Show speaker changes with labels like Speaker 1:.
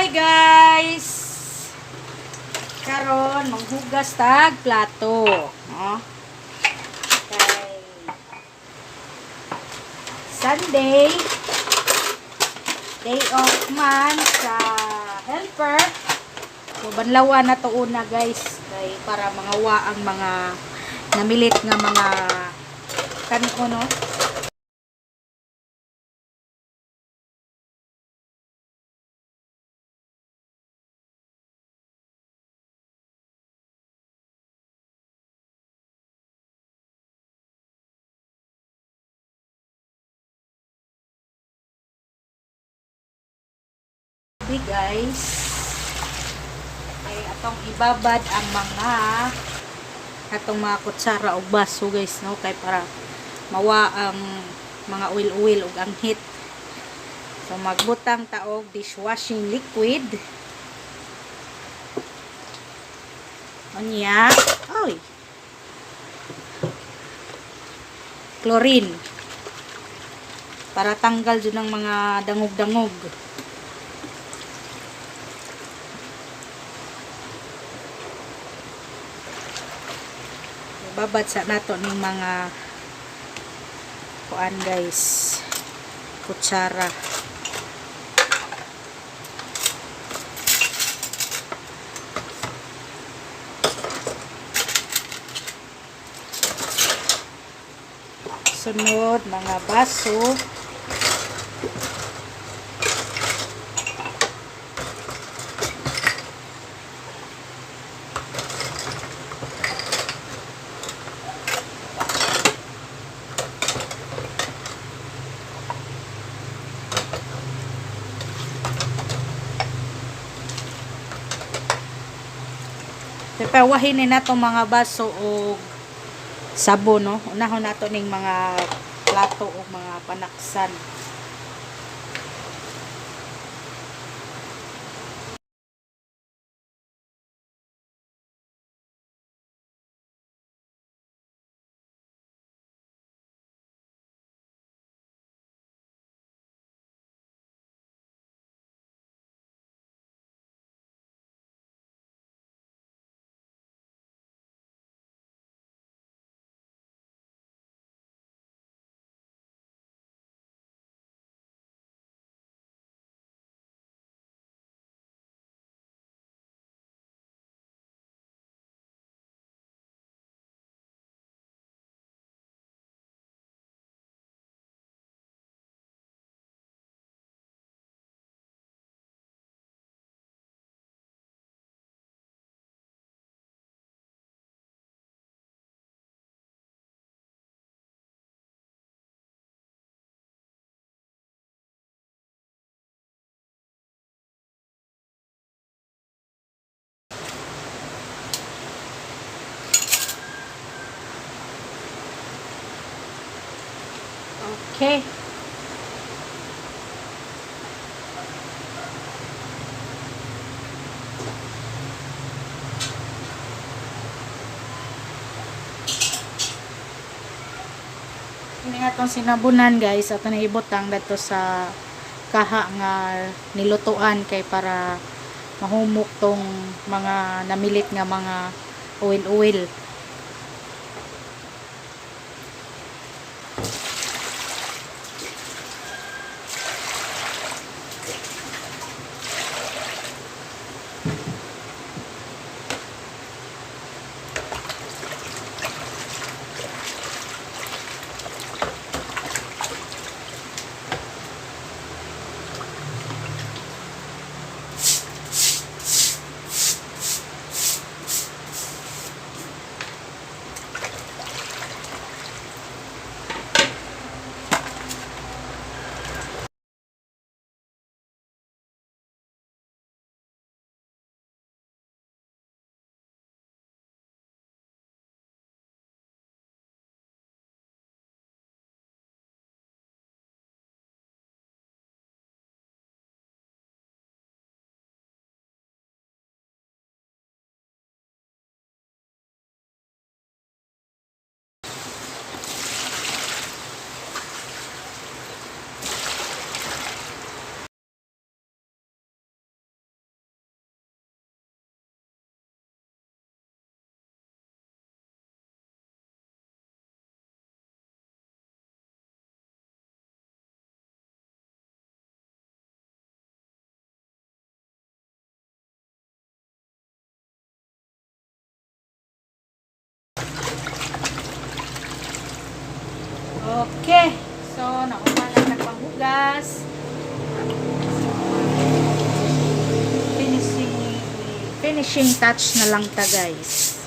Speaker 1: Hi guys! Karon manghugas tag plato, no? Kay Sunday, day off man sa helper. So banlawan na to una, guys, kay para mangawa ang mga namilit nga mga kan-o, no? Okay guys. Ay atong ibabad ang mga atong mga kutsara og baso, guys, no, kay para mawa ang mga oil-oil ug ang heat. So magbutang ta og dishwashing liquid. Unya, oy. Chlorine. Para tanggal jud ng mga dangog-dangog. Babad sa nato ning mga kuan, guys, kutsara. Sunod, mga baso. Pepewahin ni nato mga baso og sabon, no. Unahon nato ning mga plato o mga panaksan. Okay. Ini nga tong sinabunan, guys, ato na ibutang didto sa kaha nga nilutuan kay para mahumok tong mga namilit nga mga oil-oil. Okay. So, nauna na nagpanghugas. Finishing touch na lang ta, guys.